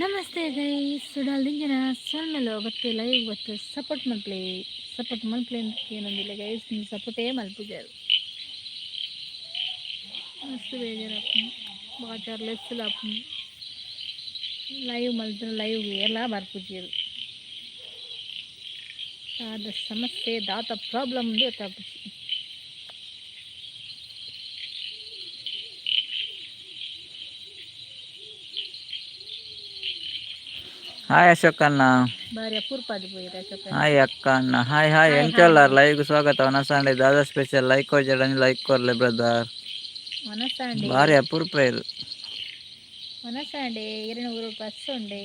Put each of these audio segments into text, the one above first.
Namaste guys. ಸುಡಲ್ ದಿಂಜಿನ ಸೊಲ್ಮೆಲು. ಬತ್ತೆ live ಬತ್ತೆ ಸಪೋರ್ಟ್ ಮಲ್ಪ್ಲೆ, ಸಪೋರ್ಟ್ ಮಲ್ಪ್ಲೆ ಅಂತ ಏನೊಂದಿಲ್ಲ ಗೈಸ್. ನೀವು ಸಪೋರ್ಟೇ ಮಲ್ಪುಜಾರು, ಮಸ್ತ್ ಬೇಜಾರಾಪುಂಡು. ಬಾಜಾರ್ ಲೆಸ್ಸುಲು ಆಪುಂಡು. ಲೈವ್ ಮಲ್ತ್ರೆ ಲೈವ್ ಏರ್ಲಾ ಬರ್ಪುಜೆರ್. ದಾದ ಸಮಸ್ಯೆ, ದಾದ ಪ್ರಾಬ್ಲಮ್ ಗೊತ್ತಾಪುಜಿ. ಹಾಯ್ ಅಶೋಕ್ ಅಣ್ಣ. ಬಾರಿ ಅಪೂರ್ಪ ಅದು ಪೋಯಿರ ಅಶೋಕ. ಹಾಯ್ ಅಕ್ಕ, ಅಣ್ಣ, ಹಾಯ್ ಹಾಯ್. ಹಾಯ್. ಎಂಚೊಲ್ಲಾರ್? ಲೈವ್ ಸ್ವಾಗತ. ವನಸಾಂಡೆ ದಾದಾ ಸ್ಪೆಷಲ್? ಲೈಕ್ ಕೊರ್ಜಡ, ಲೈಕ್ ಕೊರ್ಲೆ ಬ್ರದರ್. ವನಸಾಂಡೆ. ಭಾರಿ ಅಪರೂಪ ಇರು. ವನಸಾಂಡೆ, 200 ಬಸ್ ಉಂಡೆ.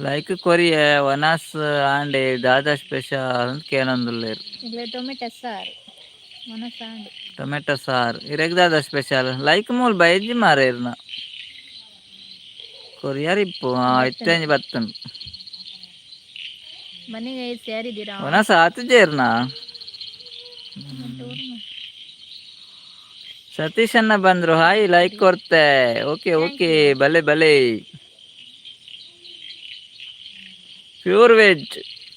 ಲೈಕ್ ಕೊರಿಯ. ವನಾಸ್ ಆಂಡೆ ದಾದಾ ಸ್ಪೆಷಲ್ ಅಂತ ಕೇನೊಂದುಲ್ಲೇರು. ಇಲ್ಲೇ ಟೊಮೆಟೊ ಸಾರು ವನಸಾಂಡೆ. ಟೊಮೆಟೊ ಸಾರ್. ಇರೆಗ್ ದಾದಾ ಸ್ಪೆಷಲ್? ಲೈಕ್ ಮೂಲ್ ಬೈಜಿ ಮಾರೇರ್ನ. ಕೊರಿಯರ್ ಇಪ್ಪು ಇತ್ತೇಂಜಿ ಬತ್ತುಂಡು. ಮನೆಗೆ ಸೇರಿದ್ದೀರಾ? ವನಸ್ ಆತುಜೇರ್ನ. ಸತೀಶ್ ಅಣ್ಣ ಬಂದ್ರು. ಹಾಯ್, ಲೈಕ್ ಕೊರ್ತೆ. ಓಕೆ ಓಕೆ, ಬಲೆ ಬಲೆ. Pure veg.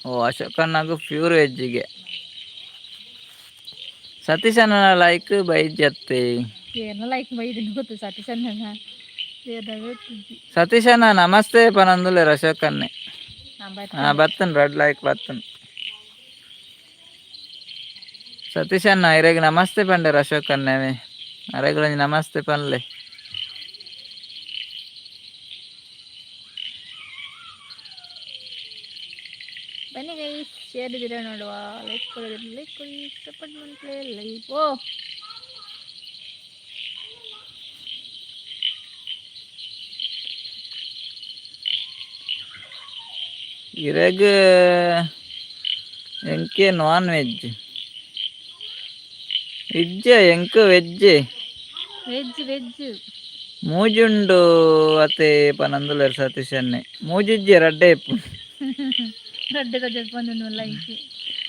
ಓ, ಅಶೋಕ್ ಅಣ್ಣಗೂ ಪ್ಯೂರ್ ವೆಜ್ಜಿಗೆ. ಸತೀಶ್ ಅಣ್ಣನ ಲೈಕ್ ಬೈಜತ್ತೆ. ಏನ ಲೈಕ್ ಬೈದಿನ ಗೊತ್ತು ಸತೀಶ್ ಅಣ್ಣನ ಏನ ಗೊತ್ತಿಜ್ಜಿ. ಸತೀಶ್ ಅಣ್ಣ ನಮಸ್ತೆ ಪನಂದುಲ್ಲೇರು ಅಶೋಕ್ ಅಣ್ಣೆ. ಹಾ. ಬತ್ತನ್, ರೆಡ್ ಲೈಕ್ ಬತ್ತನ್. ಸತೀಶ್ ಅಣ್ಣ, ಇರೆಗ್ ನಮಸ್ತೆ ಪಂಡೆರ್ ಅಶೋಕ್ ಅಣ್ಣೆ. ಅರೆಗ್ ನಮಸ್ತೆ ಪನ್ಲೆ. ಬನ್ನಿ ಗೈಸ್, ಸೇರಿದ್ದೀರಾ ನೋಡುವ. ಲೈಕ್ ಕೊಡೋದಿಲ್ಲ, ಲೈಕ್ ಕೊಡಿ, ಸಪೋರ್ಟ್ ಮಾಡ್ಲೇ. ಲೈಕ್ ಓ ಇರೆಗ್ ಎಂಕೆ ನಾನ್ ವೆಜ್ ಇಜ್ಜೆ? ಎಂಕ್ veg. Veg veg. ಮೂಜುಂಡು ಅತೆ ಪನಂದುಲ್ಲೆರ್ Satish ಅಣ್ಣೆ. ಮೂಜಿಜ್ಜೆ, ರಡ್ಡೆ ಇಪ್ಪು. ರಡ್ಡೆ ತಜಲ್ like.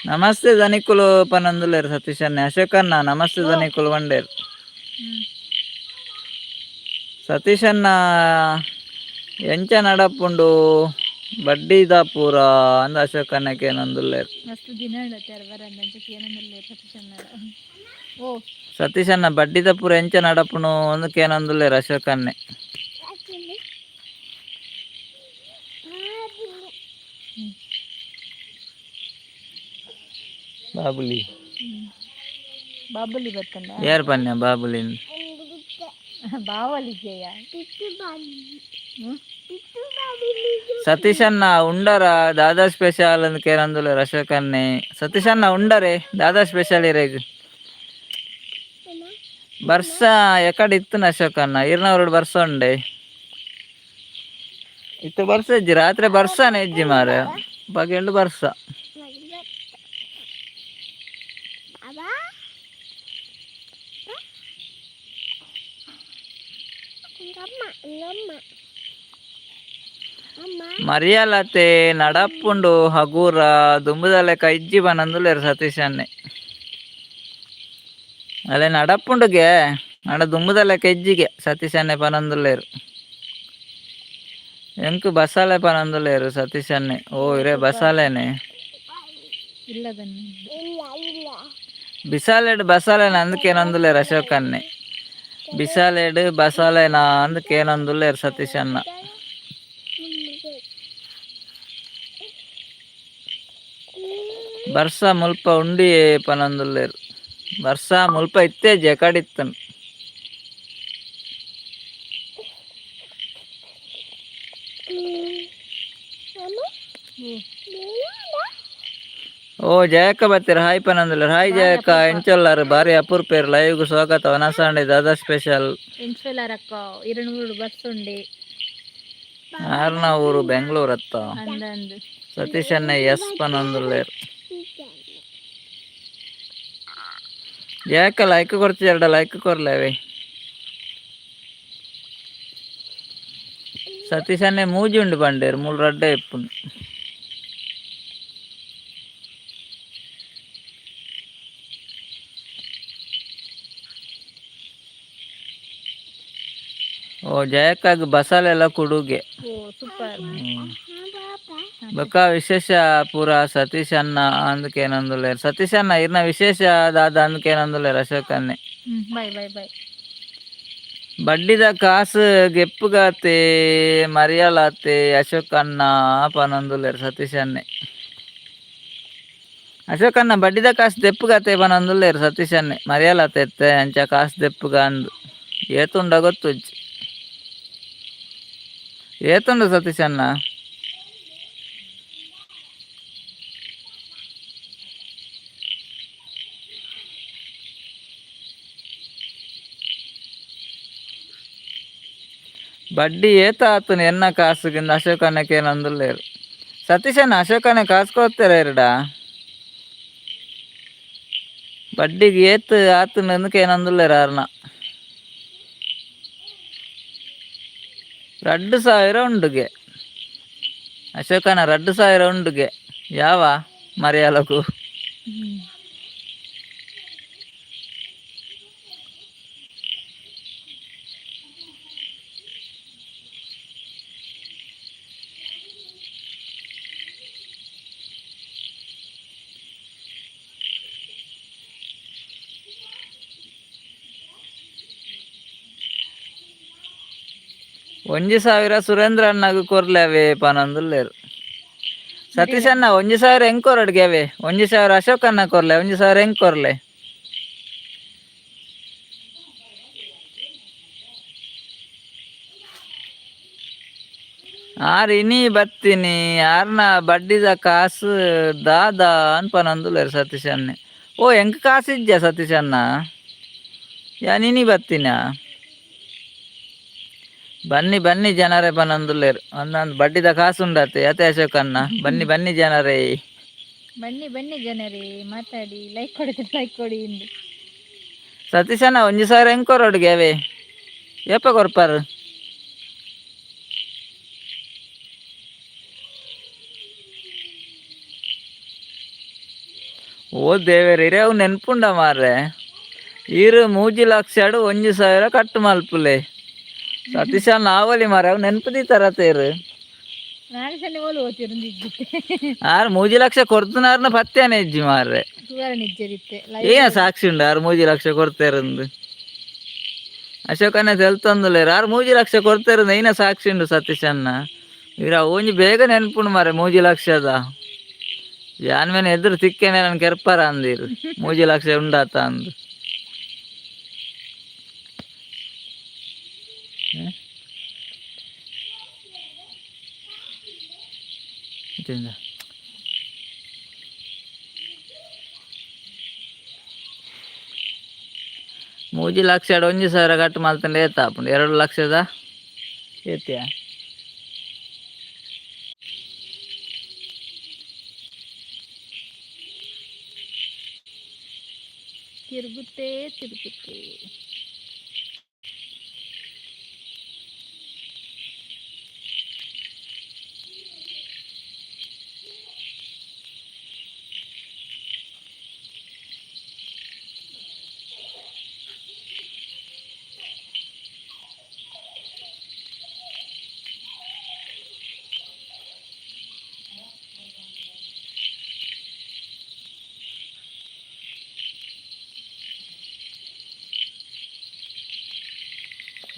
Namaste ಧನಿಕುಲು ಪನಂದುಲ್ಲೆರ್ Satish ಅಣ್ಣೆ. Ashok ಅಣ್ಣ ನಮಸ್ತೆ ಧನಿಕುಲು ಪಂಡೇರ್. ಸತೀಶ್ ಅಣ್ಣ, ಎಂಚ ನಡಪುಂಡು ಬಡ್ಡಿದ ಪೂರ ಅಂದ ಅಶೋಕ್ ಅಣ್ಣಕ್ಕೆ ಏನಂದುಲ್ಲೆರ್. ಮಸ್ತ್ ದಿನ ಹೇಳತ್ತಾರೆ ಬರಂದ ಏನಂದಿಲ್ಲ ಸತೀಶ್ ಅಣ್ಣರ. ಓ. ಸತೀಶ್ ಅಣ್ಣ, ಬಡ್ಡಿದ ಪೂರ ಎಂಚ ನಡಪುನು ಅಂದಕ್ಕೆ ಏನಂದುಲ್ಲೆರ್ ಅಶೋಕ್ ಅಣ್ಣೆ. ಬಾಬುಲಿ. ಬಾಬುಲಿ ಬತ್ತಂಡ. ಯಾರು ಪನ್ಯ ಬಾಬುಲಿ? ಬಾವಲಿ ಜಯ. ಸತೀಶ್ ಅಣ್ಣ ಉಂಡರ ದಾದಾ ಸ್ಪೆಷಲ್ ಅಂತ ಕೇರಂದುಲ್ಲೆರ್ ಅಶೋಕ್ ಅಣ್ಣೆ. ಸತೀಶ್ ಅಣ್ಣ, ಉಂಡರೆ ದಾದಾ ಸ್ಪೆಷಲ್ ಇರೆಗ್? ಬರ್ಸ ಎಕಡೆ ಇತ್ತು ಅಶೋಕ್ ಅಣ್ಣ? ಇರ್ನವರುಡು ಬರ್ಸ ಉಂಡೆ. ಇತ್ತು ಬರ್ಸ ಇಜ್ಜಿ. ರಾತ್ರಿ ಬರ್ಸಾನೆ ಇಜ್ಜಿ ಮಾರೆ, ಪಗೆಂಡು ಬರ್ಸ. ಮರಿಯಲತೆ ನಡಪುಂಡು ಹಗೂರ ದುಂಬುದಲೆಕ ಇಜ್ಜಿ ಪನಂದುಲ್ಲೆರ್ ಸತೀಶ್ ಅಣ್ಣೆ. ಅಲೆ ನಡಪುಂಡುಗೆ, ನಡ ದುಂಬುದಲೆಕ ಇಜ್ಜಿಗೆ ಸತೀಶ್ ಅಣ್ಣೆ ಪನಂದುಲ್ಲೆರ್. ಎಂಕ್ ಬಸಾಲೆ ಪನಂದುಲ್ಲೆರ್ ಸತೀಶ್ ಅಣ್ಣೆ. ಓ, ಇರೆ ಬಸಾಲೆನೆ. ಇಲ್ಲದನ್ನ. ಬಿಸಾಲೆಡ್ ಬಸಾಲೆನ ಅಂದಕೇನಂದುಲ್ಲೆರ್ ಅಶೋಕ್ ಅಣ್ಣೆ. ಬಿಸಾಲೆಡ್ ಬಸಾಲೆನ ಅಂದಕೇನಂದುಲ್ಲೆರ್ ಸತೀಶ್ ಅಣ್ಣ. ಬರ್ಸ ಮುಲ್ಪ ಉಂಡಿ ಪನಂದುಲ್ಲೆರ್. ಬರ್ಸ ಮುಲ್ಪ ಇತ್ತೇಜಿ, ಎಕಡಿತ್ತನ್. ಓ, ಜಯಕ್ಕ ಬತ್ತೀರ. ಹಾಯ್ ಪನಂದುಲ್ಲೆರ್. ಹಾಯ್ ಜಯಕ್ಕ, ಎಂಚೊಲ್ಲಾರು? ಬಾರಿ ಅಪೂರ್ಪೇರ್. ಲೈವ್ಗ್ ಸ್ವಾಗತ. ವನಸಾಂಡೆ ದಾದಾ ಸ್ಪೆಷಲ್? ಎಂಚೊಲಾರಕ್ಕ? 200 ಬಸ್ ಉಂಡೆ. ಆರ್ನ ಊರು ಬೆಂಗಳೂರು ಅತ್ತ? ಅಂದ ಅಂದು. ಸತೀಶ್ ಅಣ್ಣ ಎಸ್ ಪನಂದುಲ್ಲೆರ್. ಜಯಕ್ಕ, ಲೈಕ್ ಕೊರ್ತಿಜಾರ್ಡ ಲೈಕ್ ಕೊರ್ಲೇವೆ. ಸತೀಶನ್ನೇ ಮೂಜಿ ಉಂಡು ಪಂಡೇರು, ಮೂಲು ರಡ್ಡೆ ಇಪ್ಪುನು. ಓ ಜಯಕ್ಕಾಗ ಬಸಾಲೆಲ್ಲ ಕುಡುಗೆ. ಓ ಸೂಪರ್. ಬೊಕ್ಕ ವಿಶೇಷ ಪೂರ ಸತೀಶ್ ಅಣ್ಣ ಅಂದಕೇನಂದುಲ್ಲೇರ್. ಸತೀಶ್ ಅಣ್ಣ ಇರ್ನ ವಿಶೇಷ ದಾದ ಅಂದಕೇನಂದುಲ್ಲೇರ್ ಅಶೋಕ್ ಅಣ್ಣೆ. Bye bye bye. ಬಡ್ಡಿದ ಕಾಸು ಗೆಪ್ಪುಗಾತೆ ಮರಿಯಲಾತೆ ಅಶೋಕ್ ಅಣ್ಣ ಪನೊಂದುಲ್ಲೇರ್ ಸತೀಶ್ ಅಣ್ಣೆ. ಅಶೋಕ್ ಅಣ್ಣ ಬಡ್ಡಿದ ಕಾಸು ದೆಪ್ಪುಗಾತೆ ಪನೊಂದುಲ್ಲೇರ್ ಸತೀಶ್ ಅಣ್ಣೆ. ಮರಿಯಲಾತೆ ಇತ್ತೆ ಅಂಚ ಕಾಸು ದೆಪ್ಪುಗ ಅಂದು ಏತುಂಡ ಗೊತ್ತುಜ್ಜಿ. ಏತುಂಡು ಸತೀಶ್ ಅಣ್ಣ? ಬಡ್ಡಿ ಏತ ಆತುನು ಎನ್ನ ಕಾಸುಗಿಂದ ಅಶೋಕ್ ಅಣ್ಣಕ್ಕೆ ಸತೀಶ್ ಅಣ್ಣ ಅಶೋಕ್ ಅಣ್ಣ ಕಾಸು ಕೊಡ್ತಾರೆ ಎರಡ ಬಡ್ಡಿಗೆ ಏತ್ ಆತುನು ಅಂದಕ್ಕೆ ಅರ್ನ. 2000 ಉಂಡುಗೆ ಅಶೋಕನ, 2000 ಉಂಡುಗೆ ಯಾವ ಮರ್ಯಾಲಕು. 1000 ಸುರೇಂದ್ರ ಅಣ್ಣಗ್ ಕೊರ್ಲೆ ಅವೇ ಪನೊಂದುಲ್ಲೆರ್. ಸತೀಶ್ ಅಣ್ಣ 1000 ಹೆಂಗ್ ಕೊರಡ್ಗೆ ಅವೇ? 1000 ಅಶೋಕ್ ಅಣ್ಣ ಕೊರ್ಲೆ, 1000 ಹೆಂಗ್ ಕೊರ್ಲೆ? ಆರ್ ಇನಿ ಬತ್ತೀನಿ ಆರ್ನ ಬಡ್ಡಿದ ಕಾಸು ದಾದ ಅನ್ಪನೊಂದುಲ್ಲೆರ್ ಸತೀಶ್ ಅಣ್ಣೆ. ಓ ಎಂಕ್ ಕಾಸು ಇಜ್ಜ ಸತೀಶ್ ಅಣ್ಣ, ಯಾನ್ ಇನಿ ಬತ್ತಿನ. ಬನ್ನಿ ಬನ್ನಿ ಜನರೇ ಪನೊಂದುಲ್ಲೆರ್. ಒಂದೊಂದು ಬಡ್ಡಿದ ಕಾಸು ಉಂಡತೆ ಅತೆ ಅಶೋಕ್ ಅಣ್ಣ. ಬನ್ನಿ ಬನ್ನಿ ಜನರೇ. ಬನ್ನಿ ಬನ್ನಿ ಜನರೇ, ಮಾತಾಡಿ, ಲೈಕ್ ಕೊಡಿ, ಲೈಕ್ ಕೊಡಿ ಇಂದು. ಸತೀಶ್ ಅಣ್ಣ 1000 ಹೆಂಗ್ ಕೊರೊಡುಗೆ ಅವೇ? ಏಪ ಕೊರ್ಪಾರು? ಓ ದೇವೇರ್ ಇರೆ ಅವು ನೆನ್ಪುಂಡ ಮಾರ್ರೆ. ಈರು ಮೂಜಿ ಲಕ್ಷಡು 1000 ಕಟ್ಟು ಮಲ್ಪುಲೆ ಸತೀಶ್ ಅಣ್ಣ ಆವಲಿ ಮಾರ್ರೆ, ಅವು ನೆನ್ಪು ದೀತಾರ ತೇರು. ನಾಳೆ ಸಣ್ಣ ಓಲು ಓದ್ತಿರಂದಿದ್ದೆ. ಆರ್ 3 ಲಕ್ಷ ಕೊಡ್ತನಾರ್ನ ಪತ್ತೆನೆ ಇಜ್ಜಿ ಮಾರ್ರೆ. ಸುವರ್ಣ ನಿಜ್ಜರಿತ್ತೆ. ಏನ ಸಾಕ್ಷಿ ಉಂಡು ಆರ್ 3 ಲಕ್ಷ ಕೊಡ್ತೇರಂದು? ಅಶೋಕಣ್ಣ ತೆಲ್ತೊಂದುಲ್ಲೇರ್ ಆರ್ 3 ಲಕ್ಷ ಕೊಡ್ತೇರಂದು. ಏನ ಸಾಕ್ಷಿ ಉಂಡು ಸತೀಶ್ ಅಣ್ಣ? ಇರ ಒಂಜಿ ಬೇಗ ನೆನ್ಪುಂಡು ಮಾರ್ರೆ 3 ಲಕ್ಷದ. ಯಾನ್ ಮೇನೆ ಎದುರು ತಿಕ್ಕೇನೆ ನನ್ ಕೆರ್ಪರ ಅಂದಿರು 3 ಲಕ್ಷ ಉಂಡಾತ ಅಂದು. ಇತ್ತಿಂದ. 3 ಲಕ್ಷ 1000 ಕಟ್ಟು ಮಲ್ತಂಡ ಏತ್ ಆಪುಂಡು? 2 ಲಕ್ಷದ ಏತ್ಯಾ? ತಿರುಗುತ್ತೆ ತಿರುಗುತ್ತೆ.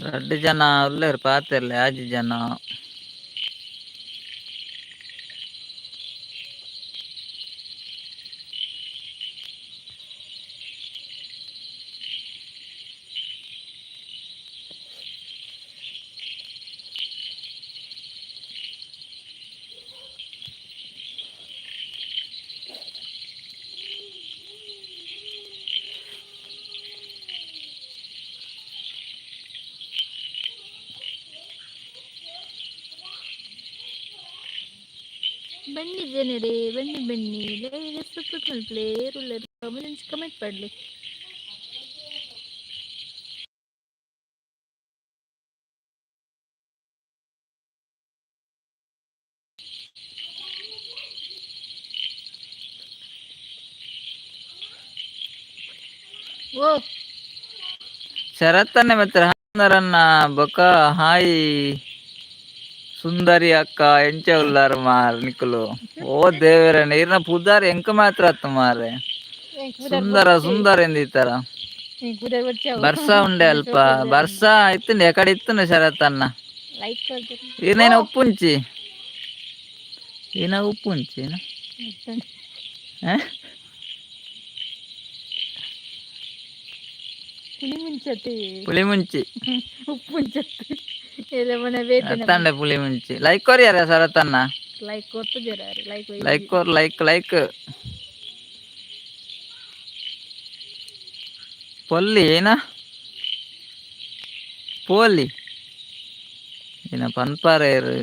ರಡ್ಡ್ ಜನ ಉಲ್ಲೆರ್ ಪಾತೆರ್ಲೆ, ಆಜಿ ಜನ. ಬನ್ನಿ ಜನರೇ, ಬನ್ನಿ ಬನ್ನಿ. ಲೈವ್ ಸಪೋರ್ಟ್ ಮಲ್ಪುಲೆ. ಏರುಲ್ಲೆರ್ ಕಮೆಂಟ್ ಪಡ್ಲಿ. ಓ. ಶರತ್ತನ್ನೇ ಮತ್ತೆ ಸುಂದರನ್ನ ಬೊಕ. ಹಾಯ್ ಸುಂದರಿ ಅಕ್ಕ, ಎಂಚ ಉಲ್ಲಾರ ಮಾರ್ ನಿಕುಲು? ಓ ದೇವರಣ್ಣ, ಇರ್ನ ಪುದಾರ್ ಎಂಕ ಮಾತ್ರ ಅತ್ತ ಮಾರೆ. ಸುಂದರ ಸುಂದರ ಎಂದಿತ್ತಾರ. ಬರ್ಸ ಉಂಡೆ ಅಲ್ಪ ಬರ್ಸ ಇತ್ತುಂಡು, ಎಕಡೆ ಇತ್ತುಂಡು ಶರತ್ತನ್ನ. ಲೈಕ್. ಈನೇನು ಉಪ್ಪುಂಚಿ, ಈನ ಉಪ್ಪುಂಚಿ? ಪುಳಿ ಮುಂಚತಿ. ಪುಳಿ ಮುಂಚಿ. ಉಪ್ಪು ಮುಂಚತಿ ಎಲ್ಲ ಬೇತೆ. ಅತ್ತಂಡೆ ಪುಳಿ ಮುಂಚಿ. ಲೈಕ್ ಕೊರಿಯಾರ ಶರತ್ತನ್ನ. ಲೈಕ್ ಕೊಡ್ತಿದ್ದೀರ? ಲೈಕ್. ಲೈಕ್ ಕೊರ್, ಲೈಕ್ ಲೈಕ್. ಪೊಲ್ಲಿ ಏನ ಪೋಲಿ ಏನ ಪನ್ಪಾರೇರು.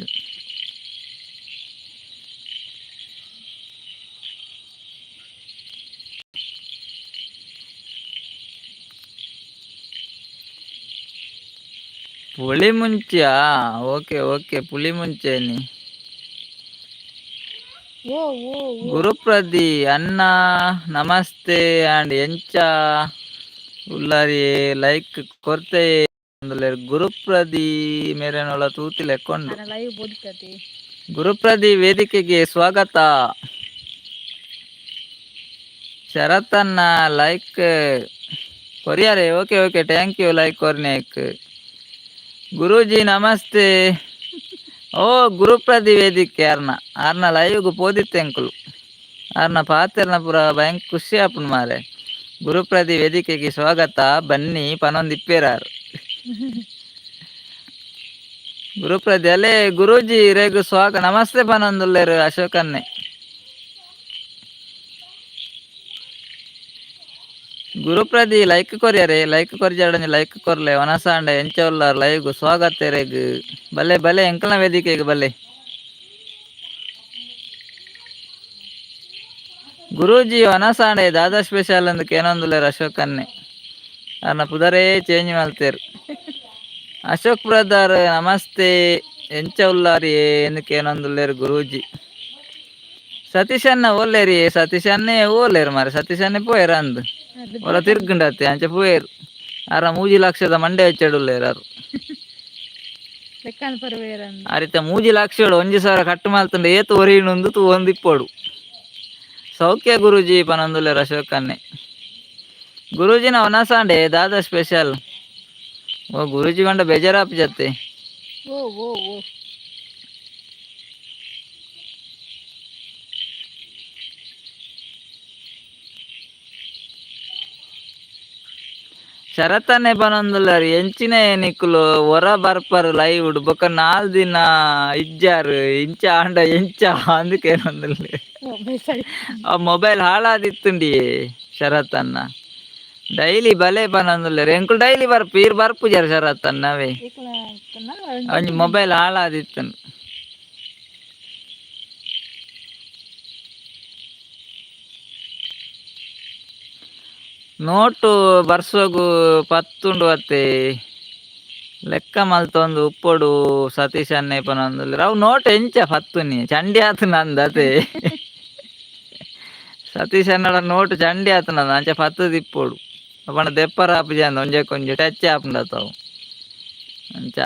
ಪುಳಿ ಮುಂಚಿಯಾ? Okay okay, ಪುಳಿ ಮುಂಚೆನಿ. ಓ ಓ ಓ. ಗುರುಪ್ರದಿ ಅಣ್ಣ ನಮಸ್ತೆ ಅಂಡ್ ಎಂಚ ಉಳ್ಳಾರಿ? ಲೈಕ್ ಕೊರ್ತೆ ಗುರುಪ್ರದಿ ಮೇರೆನೊಳ ತೂತಿ ಲೆಕ್ಕೊಂಡು. ಲೈವ್ ಬೋದಿತ್ತತಿ. ಗುರುಪ್ರದಿ ವೇದಿಕೆಗೆ ಸ್ವಾಗತ. ಶರತ್ತನ್ನ ಲೈಕ್ ಕೊರಿಯಾರೆ. Okay okay, thank you like ಕೊರ್ನೇಕ್. ಗುರೂಜಿ ನಮಸ್ತೆ. ಓ ಗುರುಪ್ರದಿ ವೇದಿಕೆ ಅರ್ನ ಅರ್ನ ಲೈವ್ಗ್ ಪೋದಿತ್ತೆಂಕುಲು. ಅರ್ನ ಪಾತೆರ್ನ ಪುರ ಭಯಂಕರ ಖುಷಿ ಆಪುಂಡು ಮಾರೆ. ಗುರುಪ್ರದಿ ವೇದಿಕೆಗೆ ಸ್ವಾಗತ, ಬನ್ನಿ ಪನೊಂದಿಪ್ಪೇರಾರು ಗುರುಪ್ರದಿ. ಅಲ್ಲೇ ಗುರೂಜಿ ರೇಗು ಸ್ವಾಗ ನಮಸ್ತೆ ಪನೊಂದುಲ್ಲೇರು ಅಶೋಕನ್ನೇ. ಗುರುಪ್ರದಿ ಲೈಕ್ ಕೊರಿಯರೆ, ಲೈಕ್ ಕೊರಿಜಾಡಂಜಿ ಲೈಕ್ ಕೊರ್ಲೆ. ವನಸಾಂಡ ಎಂಚ ಉಲ್ಲಾರ್? ಲೈವ್ ಸ್ವಾಗತ ರೇಗ್. ಬಲ್ಲೆ ಬಲ್ಲೆ, ಎಂಕಲ್ನ ವೇದಿಕೆಗೆ ಬಲ್ಲೆ. ಗುರೂಜಿ ವನಸಾಂಡೆ ದಾದಾ ಸ್ಪೆಷಲ್ ಅಂದ್ ಕೇನೊಂದುಲ್ಲೇರು ಅಶೋಕನ್ನೇ. ಅರ್ನ ಪುದರೇ ಚೇಂಜ್ ಮಲ್ತೇರು. ಅಶೋಕ್ ಬ್ರದರ್ ನಮಸ್ತೆ, ಎಂಚ ಉಲ್ಲಾರಿ ಕೇನೊಂದುಲ್ಲೇರು ಗುರೂಜಿ. ಸತೀಶ್ ಅಣ್ಣ ಓಲ್ಲೇರಿ? ಸತೀಶ್ ಅನ್ನೇ ಓಲೇರು ಮಾರೆ. ಸತೀಶ್ ಅನ್ನೇ ಪೋಯೆರ್ ಅಂದ್. ಒಲ ತಿರ್ಗುಂಡತ್ತೆ ಅಂಚ ಪೋಯೆರ್. ಅರ 3 ಲಕ್ಷದ ಮಂಡೆ ಹೆಚ್ಚಡುಲ್ಲೇರು ಅರು. ಲೆಕ್ಕನ ಪರ್ವೇರಂದು. ಅರಿತ 3 ಲಕ್ಷಗಳು 1,000 ಕಟ್ಟು ಮಲ್ತುಂಡ ಏತ್ ಒರಿಯುಂಡು ತೂವೊಂದಿಪ್ಪೊಡು. ಸೌಖ್ಯ ಗುರೂಜಿ ಪನೊಂದುಲ್ಲೇರು ಅಶೋಕನ್ನೇ. ಗುರೂಜಿನ ವನಸಾಂಡೆ ದಾದಾ ಸ್ಪೆಷಲ್. ಓ ಗುರೂಜಿ ಪಂಡ ಬೇಜಾರಾಪುಜತ್ತೆ. ಓ ಓ ಓ. ಶರತ್ತನ್ನೇ ಪನೊಂದುಲ್ಲಾರ್ ಎಂಚಿನ ನಿಕುಲು ಒರ ಬರ್ಪರ್ ಲೈವ್ ಬೊಕ 4 ದಿನ ಇಜ್ಜಾರ್, ಇಂಚ ಆಂಡ ಎಂಚ ಅಂದ್ ಕೇನೊಂದುಲ್ಲೆ. ಮೊಬೈಲ್ ಸರಿ. ಆ ಮೊಬೈಲ್ ಹಾಳಾದಿತ್ತುಂಡಿ. ಶರತ್ತನ್ನ ಡೈಲಿ ಬಲೆ ಪನೊಂದುಲ್ಲೆರ್. ಎಂಕುಲು ಡೈಲಿ ಬರ್ಪು, ಈರ್ ಬರ್ಪುಜರ್ ಶರತ್ತನ್ನವೇ. ಒಂಜಿ ಮೊಬೈಲ್ ಹಾಳಾದಿತ್ತುಂಡು. ನೋಟು ಬರ್ಸೋಗು ಪತ್ತುಂಡು ಅತ್ತೆ ಲೆಕ್ಕ ಮಲ್ತೊಂದು ಉಪ್ಪೊಡು ಸತೀಶ್ ಅಣ್ಣೆ ಪನೊಂದುಲ್ಲೆರ್. ಅವು ನೋಟ್ ಎಂಚ ಪತ್ತುನಿ? ಚಂಡಿ ಆತುಂಡು ಅತೆ. ಸತೀಶ್ ಅಣ್ಣಡ ನೋಟು ಚಂಡಿ ಆತುಂಡು, ಅಂಚ ಪತ್ತುದಿಪ್ಪೊಡು. ಪಂಡ ದೆಪ್ಪರ ಆಪುಜಿ ಅಂದ್, ಒಂಜೆಕೊಂಜಿ ಟಚ್ ಆಪುಂಡು ಅತ ಅವು ಅಂಚ.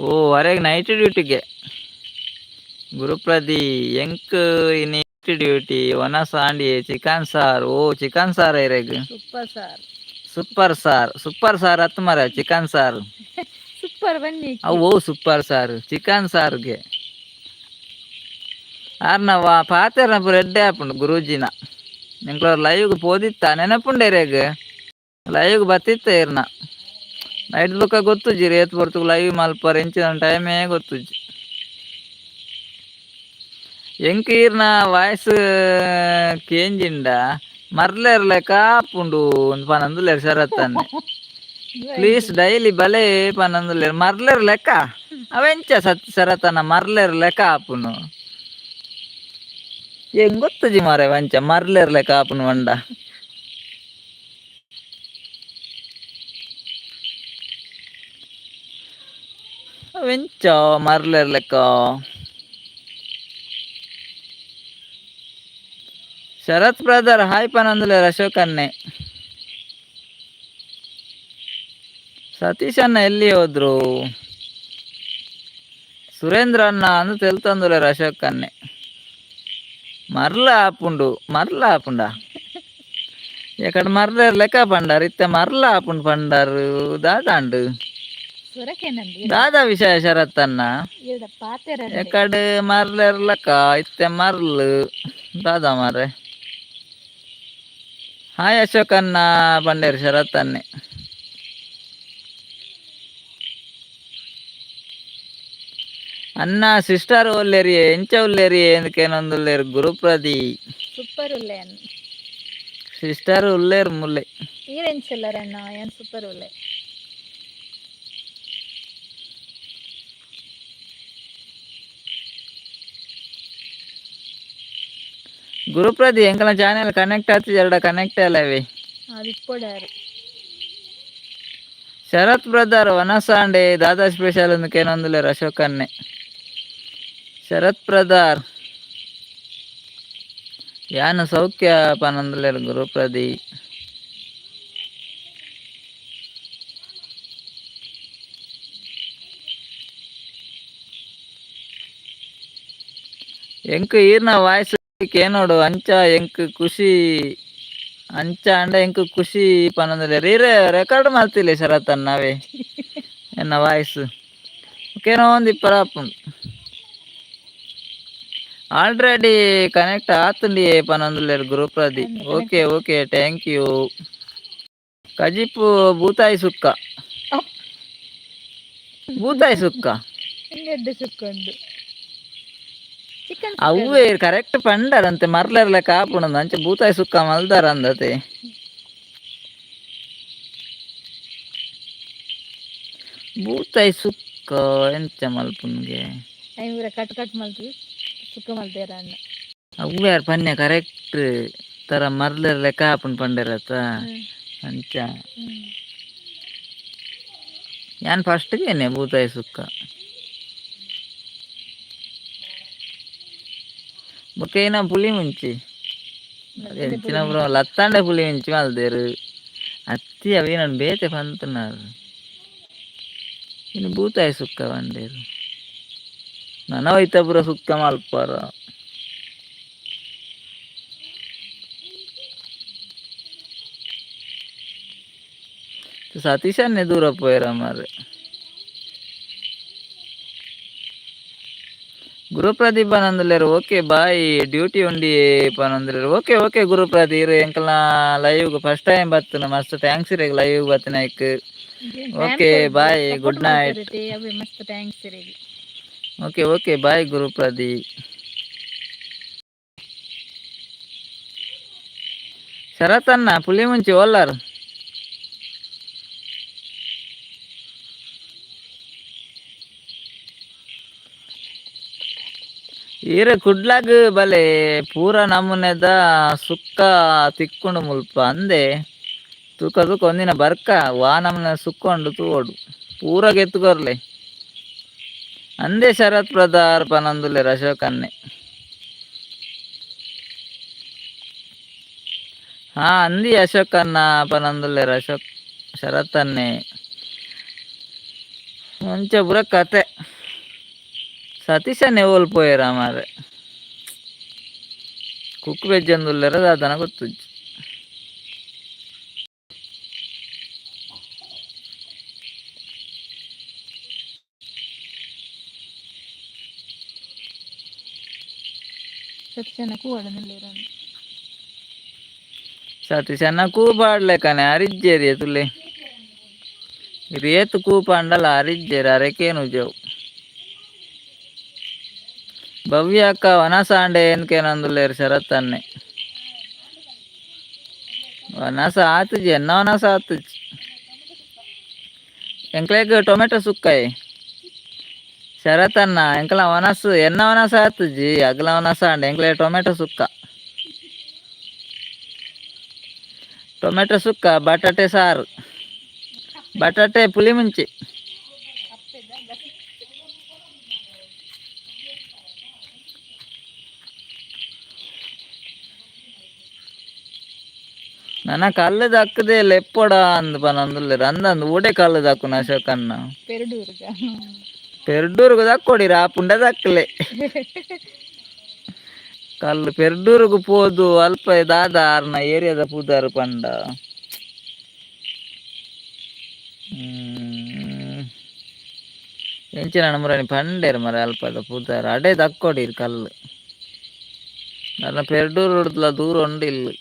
ಓ ಅರೆಗ್ ನೈಟ್ ಡ್ಯೂಟಿಗೆ ಗುರುಪ್ರದಿ. ಎಂಕ್ ಇನಿ ಡ್ಯೂಟಿ ವನಸ್ ಆಂಡಿಯೆ chicken sir. ಓ ಚಿಕನ್ ಸಾರ್ ಇರೆಗ್. Super sir. Super sir, super sir ಅತ್ ಮರ, chicken sir. Super ಬನ್ನಿ. ಅವು super sir chicken ಸಾರ್ಗೆ. ಆರ್ನ ವಾ ಪಾತೆರ್ನ ಪೂರ ಎಡ್ಡೆ ಆಪುಂಡು ಗುರೂಜಿನ. ಎಂಕ್ಲ ಲೈವ್ಗ್ ಪೋದಿತ್ತ ನೆನಪುಂಡೆ ರೇಗ್. ಲೈವ್ಗ್ ಬತ್ತಿತ್ತ ಇರ್ನ ನೈಟ್ ಬೊಕ್ಕ ಗೊತ್ತುಜ್ಜಿ ಏತ್ ಪೊರ್ತುಗು ಲೈವ್ ಮಲ್ಪರ್ ಎಂಚಿನ ಟೈಮೇ ಗೊತ್ತುಜ್ಜಿ. ಎಂಕ್ ಈರ್ನ ವಾಯ್ಸ್ ಕೇಂಜಿಂಡ ಮರ್ಲೆರ್ ಲೆಕ್ಕ ಆಪುಂಡು ಅಂದ್ ಪನೊಂದುಲ್ಲೆರ್ ಶರತ್ತನ್ನೆ. ಪ್ಲೀಸ್ ಡೈಲಿ ಬಲೆ ಪನೊಂದುಲ್ಲೆರ್. ಮರ್ಲೆರ್ ಲೆಕ್ಕ ಅವೆಂಚ ಸತ್ ಶರತ್ತನ್ನ ಮರ್ಲೆರ್ ಲೆಕ್ಕ ಆಪುನು? ಎಂಕ್ ಗೊತ್ತುಜ್ಜಿ ಮಾರ್ರೆ ವಂಚ ಮರ್ಲೆರ್ ಲೆಕ್ಕ ಆಪುನು ಪಂಡ. ಅವೆಂಚ ಮರ್ಲೆರ್ ಲೆಕ್ಕ? ಶರತ್ ಬ್ರದರ್ ಹಾಯ್ ಪನಂದುಲೇರ್ ಅಶೋಕ್ ಅನ್ನೆ. ಸತೀಶ್ ಅಣ್ಣ ಎಲ್ಲಿ ಹೋದ್ರು? ಸುರೇಂದ್ರ ಅಣ್ಣ ಅಂದು ತೆಲ್ತಂದುಲೇರ್ ಅಶೋಕ್ ಅನ್ನೆ. ಮರ್ಲ ಆಪುಂಡು, ಮರ್ಲ ಆಪುಂಡ? ಎಕಡೆ ಮರ್ಲೇರ್ ಲೆಕ್ಕ ಪಂಡಾರ್, ಇತ್ತೆ ಮರ್ಲ ಆಪುಂಡು ಪಂಡಾರು, ದಾದಾಂಡು? ಸುರಕೇನಂದಿ. ದಾದಾ ವಿಷಯ ಶರತ್ ಅಣ್ಣ? ಈರ್ಡ ಪಾತೆರ. ಎಕಡೆ ಮರ್ಲೇರ್ ಲೆಕ್ಕ, ಇತ್ತೆ ಮರ್ಲು, ದಾದಾ ಮಾರೆ? ಹಾಯ್ ಅಶೋಕ್ ಅಣ್ಣ ಪಂಡೇರು ಶರತ್ ಅನ್ನೆ. ಅಣ್ಣ, ಸಿಸ್ಟರ್ ಒಲ್ಲೇರಿ, ಎಂಚ ಉಲ್ಲೇರಿ ಎಂದಕೇನೊಂದುಲ್ಲೇರು ಗುರುಪ್ರದಿ. ಸೂಪರ್ ಉಲ್ಲೆ ಅನ್ನ. ಸಿಸ್ಟರ್ ಉಲ್ಲೇರು ಮುಲ್ಲೆ. ಈರ್ ಎಂಚುಲ್ಲರ್ ಅಣ್ಣ? ಏನ್ ಸೂಪರ್ ಉಲ್ಲೆ. ಗುರುಪ್ರದಿ, ಎಂಕಲ ಚಾನೆಲ್ ಕನೆಕ್ಟ್ ಆತಿಜ, ಎರಡ ಕನೆಕ್ಟ್ ಅಲ್ಲವೇ? ಅದು ಇಪ್ಪೊಡಾರು. ಶರತ್ ಬ್ರದರ್, ವನಸಾಂಡೆ ದಾದಾ ಸ್ಪೆಷಲ್ ಅಂದಕೇನೊಂದುಲ್ಲೇರು ಅಶೋಕ್ ಅನ್ನೆ. ಶರತ್ ಬ್ರದರ್, ಯಾನ್ ಸೌಖ್ಯ ಪನೊಂದುಲ್ಲೇರು ಗುರುಪ್ರದಿ. ಎಂಕ್ ಈರ್ನ ವಾಯ್ಸ್ ಕೇನೋಡು ಅಂಚ ಎಂಕ್ ಖುಷಿ, ಅಂಚ ಅಂಡ ಎಂಕ್ ಖುಷಿ ಪನೊಂದುಲ್ಲೇರು. ಈರ್ ರೆಕಾರ್ಡ್ ಮಲ್ತಿಲ್ಲ ಶರತ್ ಅಣ್ಣವೇ ಎನ್ನ ವಾಯ್ಸ್ ಕೇನೊಂದು ಇಪ್ಪರ ಆಪುಂಡು. ಆಲ್ರೆಡಿ ಕನೆಕ್ಟ್ ಆತುಂಡಿ ಪನೊಂದುಲ್ಲೇರು Gurupradi. Okay okay, thank you. ಕಜಿಪು ಬೂತಾಯಿ ಸುಕ್ಕ, ಬೂತಾಯಿ ಸುಕ್ಕ. ಹಿಂಗೆಡ್ಡೆ ಸುಕ್ಕೊಂಡು ಚಿಕನ್. ಅವ್ವೇ ಕರೆಕ್ಟ್ ಪಂಡರಂತೆ, ಮರ್ಲರ್ಲೆ ಕಾಪುಂಡು ಅಂಚ ಬೂತಾಯಿ ಸುಕ್ಕ ಮಲ್ದಾರ ಅಂದತೆ. ಬೂತಾಯಿ ಸುಕ್ಕ ಎಂಚ ಮಲ್ಪುನ್ಗೆ? ಐನೂರ ಕಟ್ ಕಟ್ ಮಲ್ತು ಸುಕ್ಕ ಮಲ್ತೇರ ಅಣ್ಣ. ಅವ್ವೇ ಪನ್ಯ ಕರೆಕ್ಟ್ ತರ ಮರ್ಲರ್ಲೆ ಕಾಪುಂಡು ಪಂಡರತ್ತ ಅಂಚ. ಯಾನ್ ಫಸ್ಟ್ ಗೇನೆ ಬೂತಾಯಿ ಸುಕ್ಕ. ಬೊಕ್ಕ ಏನ ಪುಲಿ ಮುಂಚಿ ಎಂಚಿನ ಪೂರ ಲತ್ತಾಂಡೆ ಪುಲಿ ಮುಂಚಿ ಮಲ್ದೇರು. ಅತ್ತಿ ಅವೇನನ್ ಬೇತೆ ಪಂತುನಾರು, ಇನ್ನು ಬೂತಾಯಿ ಸುಕ್ಕ ಪಂಡೇರು. ನನ ಐತ ಪೂರ ಸುಕ್ಕ ಮಲ್ಪಾರ. ಸತೀಶನ್ನೇ ದೂರ ಪೋಯೆರ ಮಾರ್ರೆ. ಗುರುಪ್ರದೀಪ್ ಪನೊಂದುಲ್ಲೆರ್, ಓಕೆ ಬಾಯ್, ಡ್ಯೂಟಿ ಉಂಡಿ ಪನೊಂದುಲ್ಲೆರ್. ಓಕೆ ಓಕೆ ಗುರುಪ್ರದೀಪ್, ಇರ್ ಎಂಕಲ್ನ ಲೈವ್ ಫಸ್ಟ್ ಟೈಮ್ ಬತ್ತುನ, ಮಸ್ತ್ thanks ಇರೆಗ್ ಲೈವ್ ಬತ್ತಿನೈಕ್. Okay bye, good night. ಅವೇ ಮಸ್ತ್ thanks ಇರೆಗ್. Okay okay, bye Gurupradeep. Sharath ಅಣ್ಣ, ಪುಲಿ ಮುಂಚಿ ಓಲ್ಲಾರು? ಈರೆ ಕುಡ್ಲಾಗ್ ಬಲೆ, ಪೂರ ನಮೂನೆದ ಸುಕ್ಕ ತಿಕ್ಕುಂಡು ಮುಲ್ಪ ಅಂದೆ. ತೂಕ ತೂಕ, ಒಂದಿನ ಬರ್ಕ, ವಾ ನಮೂನೆ ಸುಕ್ಕ ಉಂಡು ತೂವೊಡು, ಪೂರ ಗೆತ್ತುಕೊರ್ಲೆ ಅಂದೆ. ಶರತ್ ಬ್ರದರ್ ಪನೊಂದುಲ್ಲೆರ್ ಅಶೋಕ್ ಅನ್ನೆ. ಹಾ ಅಂದಿ ಅಶೋಕ್ ಅಣ್ಣ ಪನೊಂದುಲ್ಲೆರ್ ಅಶೋಕ್ ಶರತ್ ಅನ್ನೆ. ಅಂಚ ಪೂರ ಕತೆ. ಸತೀಶನ್ನೇ ಓಲ್ ಪೋಯೆರ ಮಾರ್ರೆ? ಕುಕ್ಕು ಬೆಜ್ಜೊಂದುಲ್ಲೆರ ದಾದನ ಗೊತ್ತುಜ್ಜಿ. ಸತ್ಯನ ಕೂವಡನಲ್ಲೇರ. ಸತೀಶನ್ನ ಕೂಪಾಡ್ಲೆಕನೆ ಅರಿಜ್ಜೇರಿ ತುಲೆ ರೇತ್ ಕೂಪಾಂಡಲ ಅರಿಜ್ಜೇರ್ ಅರೆಕೇನುಜವು. ಭವ್ಯ ಅಕ್ಕ, ವನಸಾಂಡೆ ಏನ್ಕೇನಂದುಲ್ಲೇರು ಶರತ್ ಅನ್ನೆ. ವನಸ ಆತುಜಿ, ಎನ್ನ ವನಸ ಆತುಜಿ. ಎಂಕ್ಲೆಗ್ ಟೊಮೆಟೊ ಸುಕ್ಕಾಯಿ ಶರತ್ ಅಣ್ಣ. ಎಂಕಲ ವನಸು ಎನ್ನ ವನಸ ಆತುಜಿ, ಅಗಲ ವನಸ ಆಂಡ. ಎಂಕ್ಲೆ ಟೊಮೆಟೊ ಸುಕ್ಕ, ಟೊಮೆಟೊ ಸುಕ್ಕ, ಬಟಾಟೆ ಸಾರು, ಬಟಾಟೆ ಪುಲಿ ಮುಂಚಿ. ನನ ಕಲ್ಲು ದಕ್ಕದೆ ಲೆಪ್ಪೊಡ ಅಂದ್ ಪನೊಂದುಲ್ಲೆರ್ ಅಂದಂದ್ ಊಡೆ ಕಲ್ಲು ದಕ್ಕುನ ಅಶೋಕಣ್ಣ. ಪೆರಡೂರುಗ. ಪೆರ್ಡೂರುಗು ದಕ್ಕೊಡಿ ರಾಪುಂಡ ದಕ್ಕಲೆ ಕಲ್ಲು ಪೆರ್ಡೂರುಗು ಪೋದು ಅಲ್ಪ ದಾದ ಆರ್ನ ಏರಿಯಾದ ಪುದರ್ ಪಂಡ. ಎಂಚಿನ ನಮುರಾಣಿ ಪಂಡೇರು ಮರ ಅಲ್ಪದ ಪುದರ್ ಅಡೆ ದಕ್ಕೊಡಿರ್ ಕಲ್ಲು ಅರ್ನ ಪೆರ್ಡೂರುಡ್ಲ ದೂರ ಉಂಡು ಇಲ್ಲು